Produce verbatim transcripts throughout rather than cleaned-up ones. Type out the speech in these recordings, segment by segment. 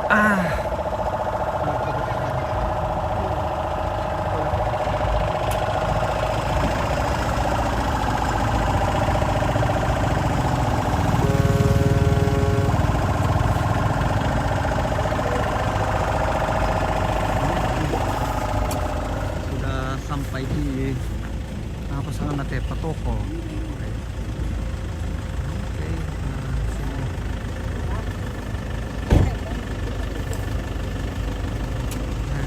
Ah. Sudah sampai di, apa sana, Tepa toko. Oke. Oke, nah, sini.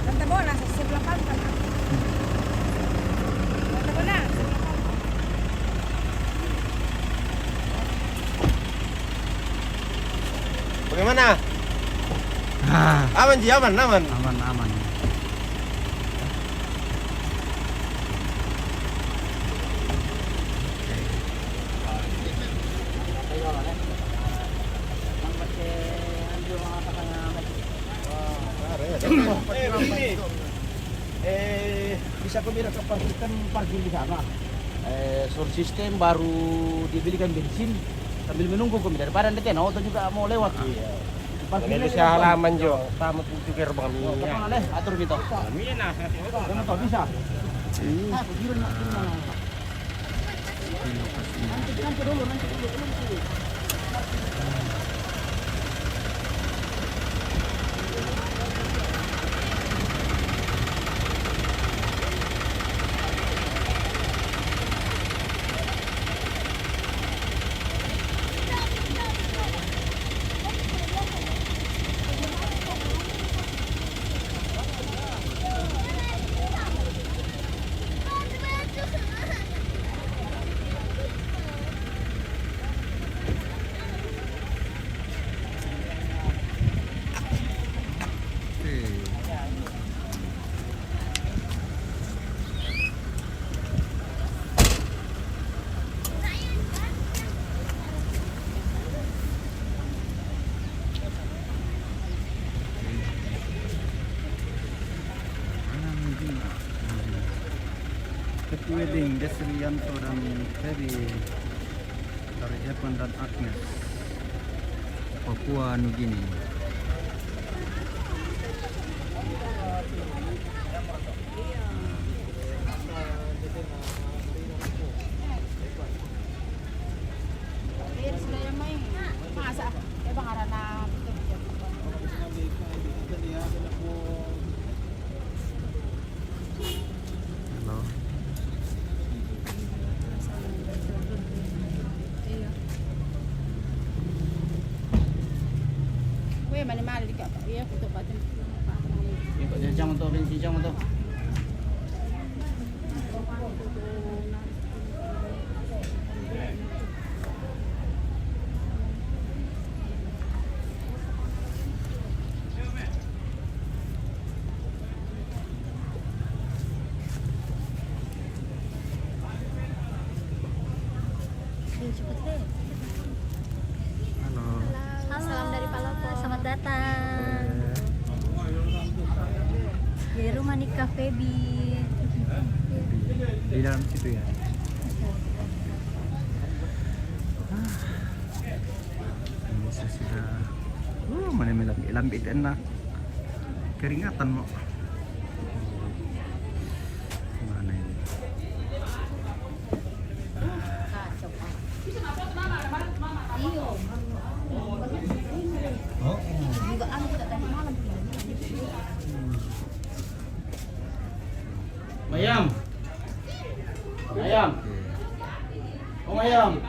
Tante Bona, sa sebelah kampung. Tante Bona, sebelah kampung. Bagaimana? Ah. Aman ji, aman, aman. Aman, aman. Eh, begini. Eh, bisa kau bilang ke parkir, kan parkir di sana. Eh, sound system baru dibelikan bensin sambil menunggu kami daripada nanti kena oto juga mau lewat. Iya. Parkir di sana. Halaman jo, tamat itu gerbang minyak. Atur gitu. Minyak. Bisa. Iya. Happy wedding, Desrianto dan Feby. Dari Evan dan Agnes, Papua Nugini. Halo. Iya. Weh, mana-mana di kak, iya, untuk batin. Ini kok jajang untuk bensin jam untuk. Halo. Halo. Salam dari Palopo. Selamat datang. Iya. Di rumah nikah Feby. Di dalam situ ya. Ah. Ini saya sudah, uh, mana melambi-lambi enak. Keringatan, mau. Mana ini? Mayam. Mayam. Oh, Mayam.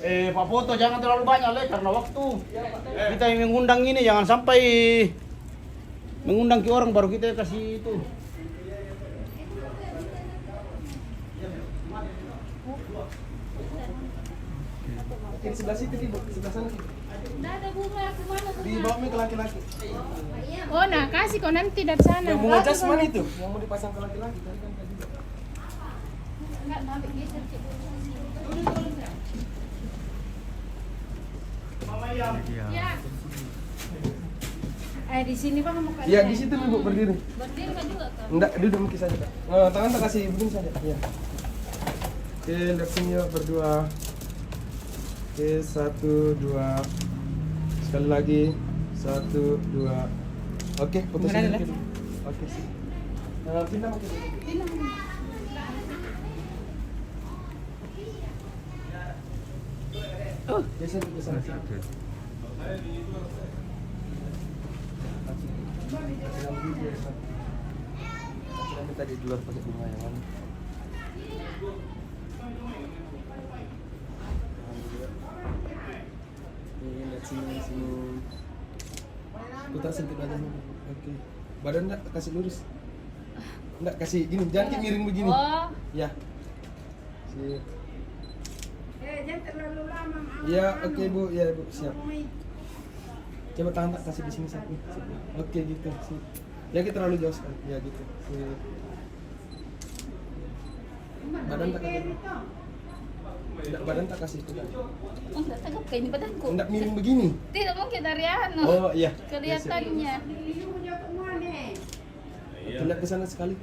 Eh, Pak Foto, jangan terlalu banyak, Le, karena waktu. Kita yang mengundang ini, jangan sampai mengundang ke orang baru kita kasih itu. Oke, di sebelah situ, Ki, Bu. Sebelah sana, Ki. Dibawa ke laki-laki. Oh, nah, kasih kau nanti dari sana. Yang bunga jasmine itu, yang mau dipasang ke laki-laki, tadi kan tadi. Iya. Eh, di sini, Bang, mau. Iya, di situ, Ibu, berdiri. Berdiri kan juga, Kak? Enggak, duduk mungkin saja, Kak. Nah, tangan tak kasih begini saja. Iya. Oke, lihat sini yuk berdua. Oke, satu, dua. Sekali lagi. Satu, dua. Oke, putusin. Mulai dulu. Oke, sip. Eh, pindah, oke. Pindah. Oh. Geser, geser. Oke. Tadi di luar pakai bunga yang mana? Ini lihat sini, sini. Putar sedikit badan. Oke. Badan nggak kasih lurus. Nggak kasih gini, jangan kayak miring begini. Oh. Ya. Sip. Eh, jangan terlalu lama, Mama. Ya, anu. Oke, Bu. Ya, Bu. Siap. Coba tangan tak kasih di sini satu. Oke, gitu. Sip. Ya, kita terlalu jauh sekali. Ya, gitu. Sip. Badan tak kasih. Tidak, badan tak kasih itu kan. Oh, nggak tegap kayak ini badanku. Nggak miring begini. Tidak mungkin dari anu. Oh, iya. Kelihatannya. Tidak ke sana sekali.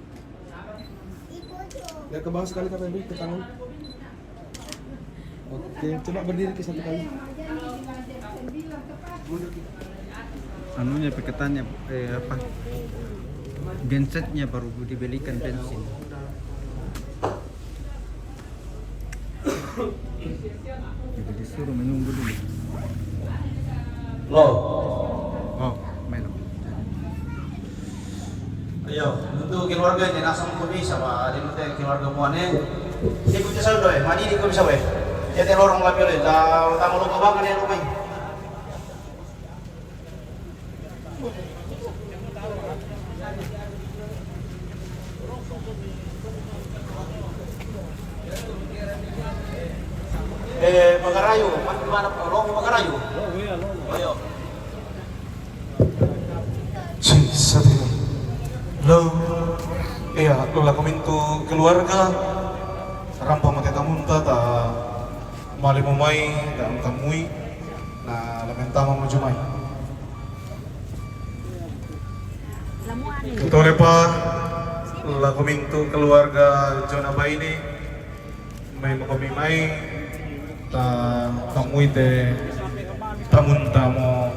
Nggak ke bawah sekali, Kak Febri, ke tangan. Oke, coba berdiri ke satu kali. Mundur dikit. Anunya, paketannya, eh, apa? Gensetnya baru dibelikan bensin. Jadi disuruh menunggu dulu. Lo. Oh, melo. Ayo, untuk keluarga ini langsung kau bisa, Pak. Ada nanti keluarga muane. Ikut ke sana, eh. Mani ini kau bisa, weh. Ya, dia lorong lagi, oleh. Dah, tamu lo ke bawah, dia rumah. Eh, Pagarayu, mana, mana, lo Pagarayu? Ayo. Sing, satu. Lo, iya, lo lakomi untuk keluarga. Rampa mate tamunta, ta malimu mai, ta tamui. Na lamentama mo jumai. Tutole pa, lakomi untuk keluarga Jona Baini, mai makomi mai, ta tamui te tamunta mo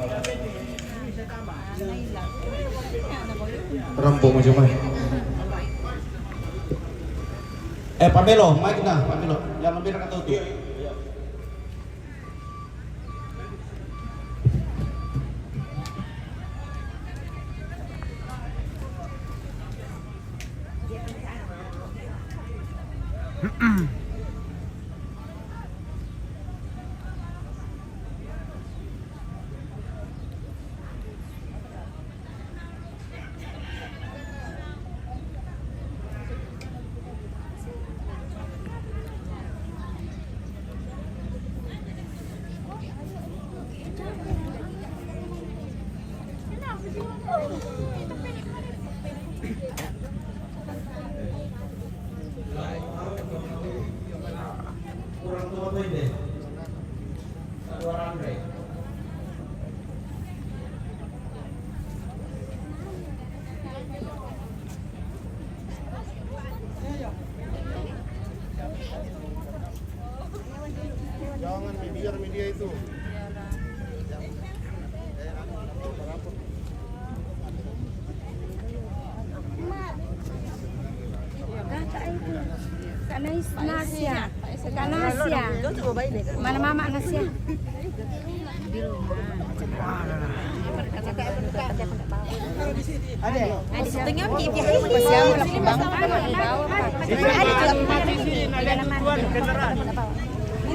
rampo mo jumai. Eh, pamelo, mai kita, pamelo. Yang lebih dekat tuh. Jangan, biar media itu. Kak Nasia. Kak Nasia. Mana mama Nasia? Di rumah. Ada.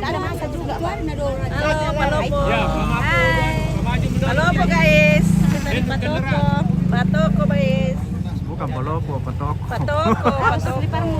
Halo, Palopo. Hai. Palopo, guys. Patoko. Patoko, guys. Bukan Palopo, Patoko. Patoko, Patoko.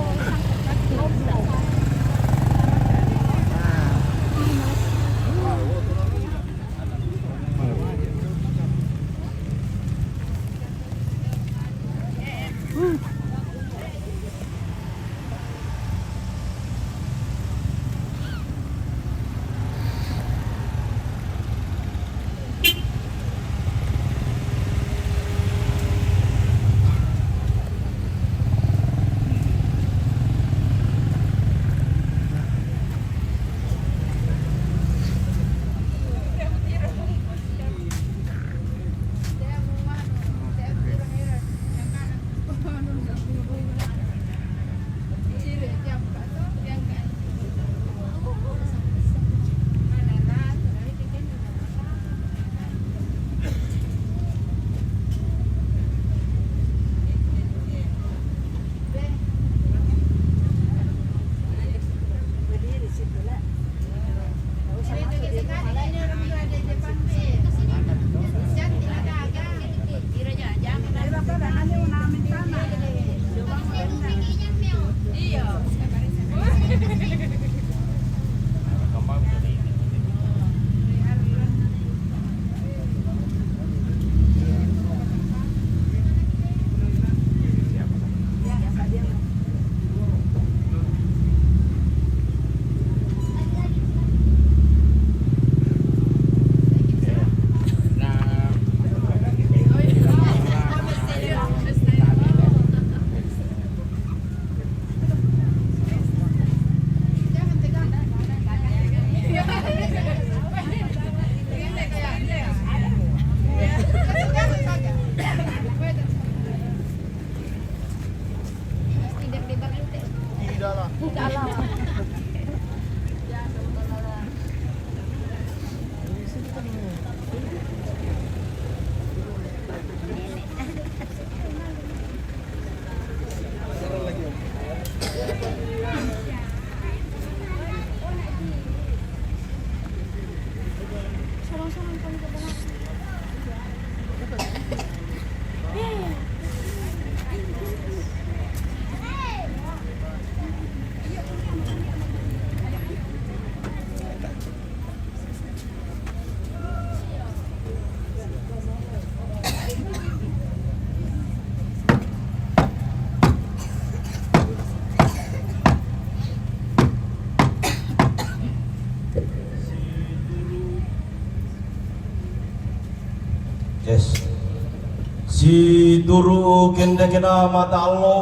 Situru' kendekena mata allo,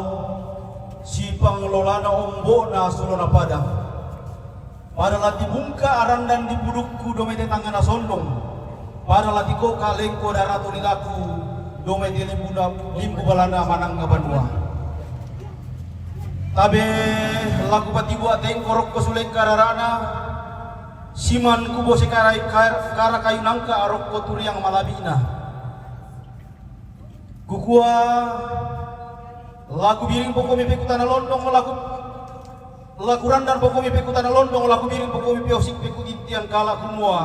sipanglolana ombo'na solona padang. Pada la tibungka' arandan dipudukku dao mai te tangngana sondong, pada la tikoka' lengko darato lilaku dao mai te limbuna, limbu balana manangnga banua. Tabe la kupatibu' atengko rokko sulengka rarana, siman kubose kara-, kar-, kara kayu nangka rokko turiang malabi'na. Kukua, la kubiring pokomi pekutana londong, la ku-, la kurandan pokomi pekutana londong, la kubiring pokomi peosik pekutittian kala' kumua,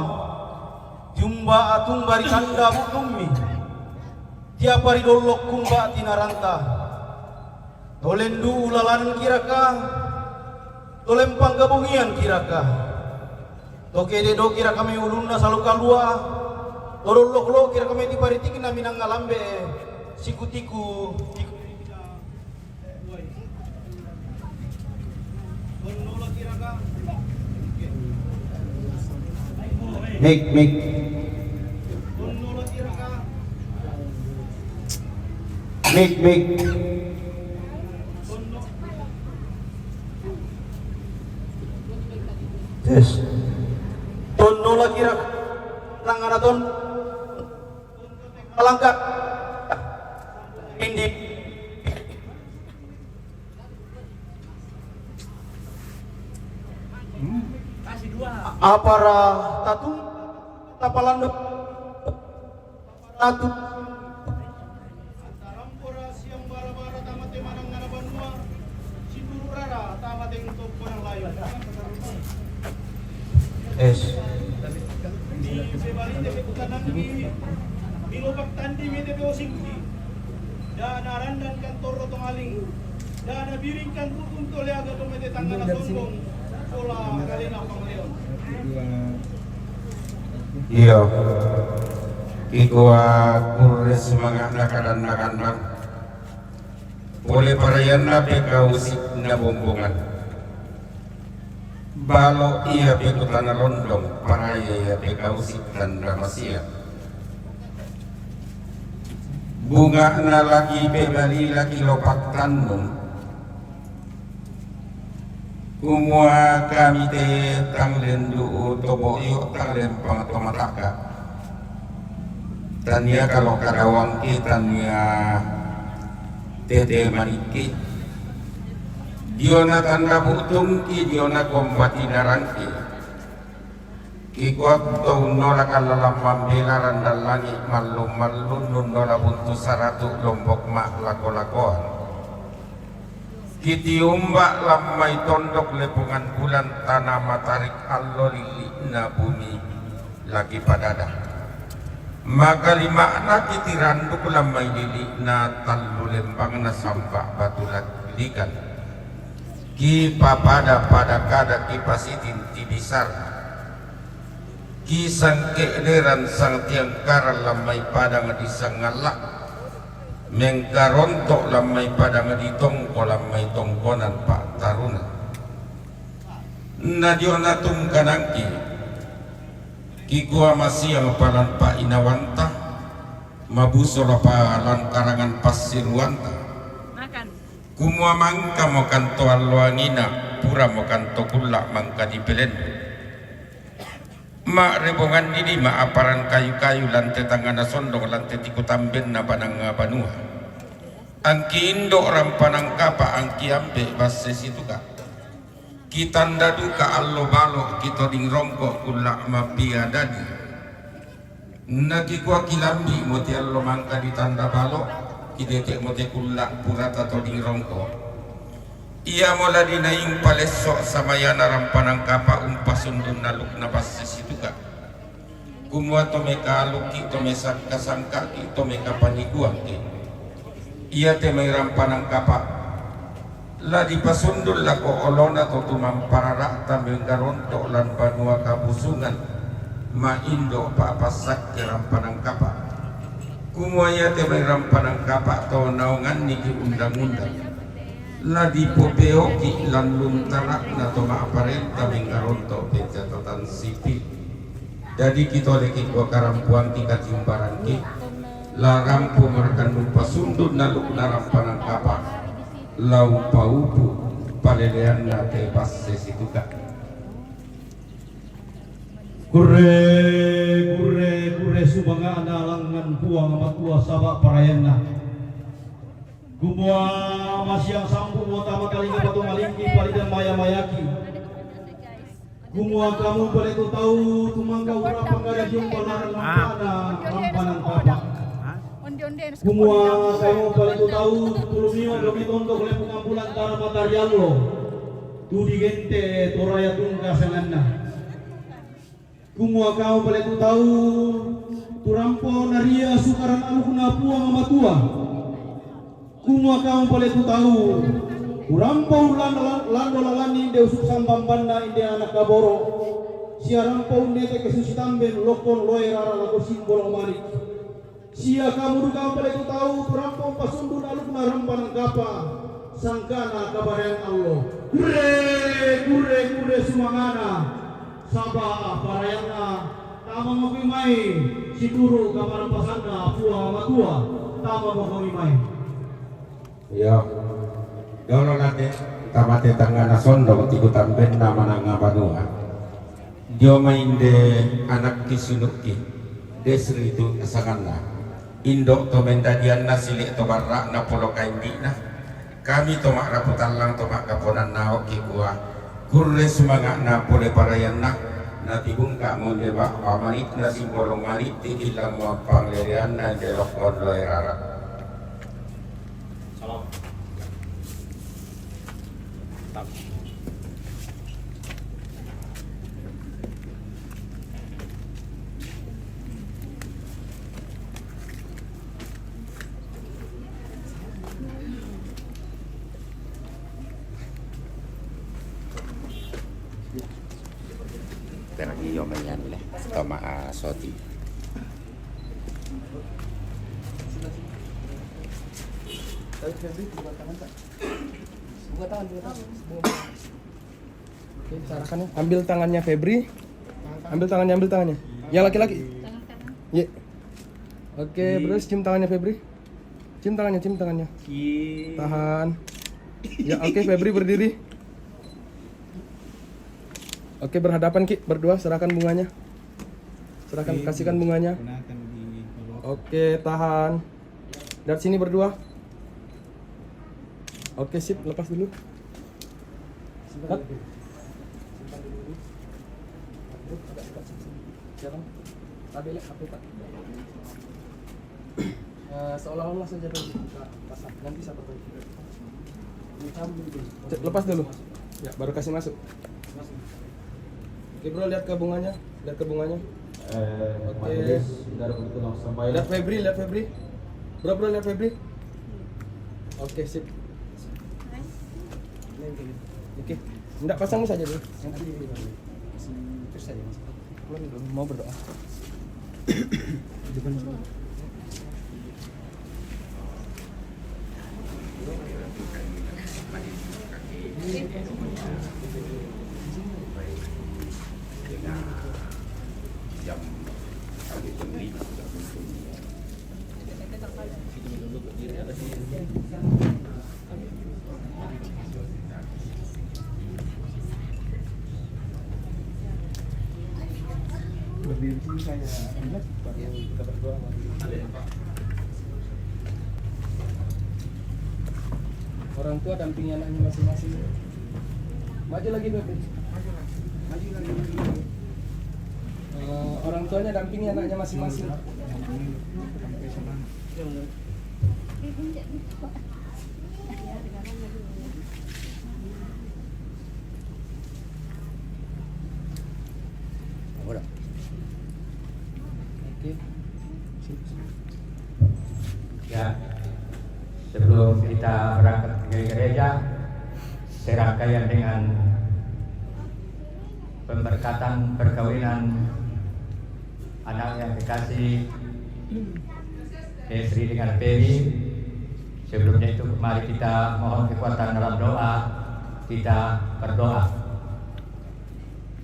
tiumba atumba ri tanda bu'tummi, tiapa ri dollok kumba tinaranta. To lendu'u lalanan kiraka, to lempang kabongian kiraka, to kede do kiraka mai ulunna salu kalua, to dollok lo kiraka mai tiparitikna minanga lambe'e, sikutiku. Mik, mik. Mik, mik. Tes. Tonno lagi rak. Nang ana ton. Langkah. Indi. Apara tatu tapalando tatu. Antarampora siang bara-bara tama te manang ngana banua, situru' rara tama te tongkonang layu. Es. Di pebali te pekutanangki, di lopak tandi mi te peosingki. Da narandan kan torro tongaling, da nabiring kan ru'un to leaga to mete tangngana sombong, sola kalena pangleon. Iyo. Kikua kurre sumanga'na kadanna kandang. Pole parayanna pekausi' na bombongan. Balo' iya pekutana londong, paraya iya pekausi' tanda masia. Bunga'na lagi pebali lagi lopak tannung. Kumua kami te tang lendu'u to bo'yo tang lempang to mataka. Tania kalo kadawangki tania tete manikki. Diona tanda bu'tungki, diona komba tinarangki. Kikua to unnola kallalang mambela randan langi' mallung-mallung, nunnola buntu saratu' lombok ma' lako-lakoan. Kitiumba' lammai tondok lepongan bulan tana matarik allo lilli'na bumi laki padada. Maka lima'na kitiranduk lammai lili'na tallu lembangna samba' batu likan. Kipapada-pada kada kipasitinti bisara. Kisangke'deran sangtiangkaran lammai padang di sangalla'. Mengkaronto' lammai padang di tongko lammai tongkonan pa'taruna. Na diona tungkanangki. Kikua masiang palan pa'inawanta, mabusola palan karangan passiruanta. Kumua mangkamo kanto alloangina, puramo kanto kulla' mangka dipelendu. Ma'rebongan didi ma'aparan kayu-kayu lante tangngana sondong lante tikutambenna banangnga banua. Angki indo' rampanan kapa', angki ambe' basse situka'. Kitanda duka allo balo', kitoding rongko' kulla' mapia dadi. Nakikua kilambi'mo te allo mangka ditanda balo', kidete'mo te kulla' purata toding rongko'. Iamo la dinaing palesso' samayana rampanan kapa' umpasundun alukna basse situka'. Kumua to mekaalukki, to mesangka-sangkaki, to mekapanikuangki. Iate mai rampanan kapa' la dipasundun lako olona to tumamparara'ta menggaronto' lan banua kabusungan, maindo' pa'passakke rampanan kapa'. Kumua iate mai rampanan kapa' to naonganniki undang-undang, la dipopeoki lan luntara'na to ma'parenta menggaronto' pencatatan sipil. Dadi kitoleki kua karampoangki katimbarangki, La rampo markannung pasundun alukna rampanan kapa, la umpaupu paleleanna te basse situka. Kurre, kurre, kurre sumanga'na langngan Puang Matua saba' parayanna. Kumua masiang sambu' mo tama talinga pato malingki palidang maya-mayaki. Kumua kamu pale tu tau tumangga ura panggada dio palaran lampana rampanan kapa. Kumua kamu pale tu tau tutulunio domi tondo lepu kampulan tara matariallo tu digente Toraya Tungka sanganna. Kumua kamu pale tu tau turampo naria sukaran alukna Puang Matua. Kumua kamu pale tu tau turampo lando, lando lalani inde usuk sambambanna inde anak kaboro. Sia rampo unnete kesusitamben lokkon loe rara lako simbolo malik. Sia kamu duka pale tu tau turampo pasundun alukna rampanan kapa sangkana kabarean allo. Kurre, kurre, kurre sumanga'na saba' parayanna tama mokoi mai situru' kaparampasanna Puang Matua tama mokoi mai. Iyo. Dolo nate, tamate tangngana sondong tiku tambenna mananga banua. Dio mai inde anakki sinu'ki, Desri tu sanganna. Indo' to mendadianna sile' to barra'na polo kaindi'na. Kami to ma'rapu tallang to ma'kaponan nao'ki kua, kurre sumanga'na pole parayanna, natibungka' mo inde ba'ba mali'na simbolong mali' titillang mo pangleleanna inde lokkon loe rara. Salam. Tenang, iyo, mayan le. Toma, ah, soti. Buka tangan, buka tangan. Oke, silakan ya. Ambil tangannya Febri. Ambil tangannya, ambil tangannya. Yang laki-laki. Iya. Oke, terus cium tangannya Febri. Cium tangannya, cium tangannya. Tahan. Ya, oke, Febri berdiri. Oke, berhadapan, Ki, berdua, serahkan bunganya. Serahkan, kasihkan bunganya. Oke, tahan. Lihat sini berdua. Oke, sip, lepas dulu. Cut. Siapa? Tabe, Lek, H P, Pak. Eh, seolah-olah saja dulu kita pasang. Nanti siapa tahu. Cek, lepas dulu. Ya, baru kasih masuk. Oke, Bro, lihat ke bunganya. Lihat ke bunganya. Eh, oke. Majelis, sudah begitu langsung sampai. Lihat Febri, lihat Febri. Bro, bro, lihat Febri. Oke, sip. Oke. Ndak, pasang saja dulu. Nanti terus saja, Mas. Mau berdoa. Berdiri sini saya, baru kita berdoa, baru kita Orang tua dampingi anaknya masing-masing. Maju lagi, Beb. Maju lagi, maju lagi. Eh, orang tuanya dampingi anaknya masing-masing. Oke. Ya, sebelum kita berangkat ke gereja, serangkaian dengan pemberkatan perkawinan anak yang kekasih, Desri dengan Feby. Sebelumnya itu, mari kita mohon kekuatan dalam doa. Kita berdoa.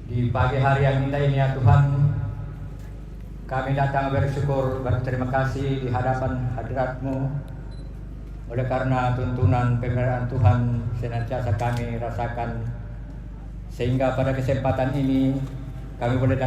Di pagi hari yang indah ini, ya Tuhan, Kami datang bersyukur, berterima kasih di hadapan hadirat-Mu oleh karena tuntunan pemeliharaan Tuhan senantiasa kami rasakan, sehingga pada kesempatan ini kami boleh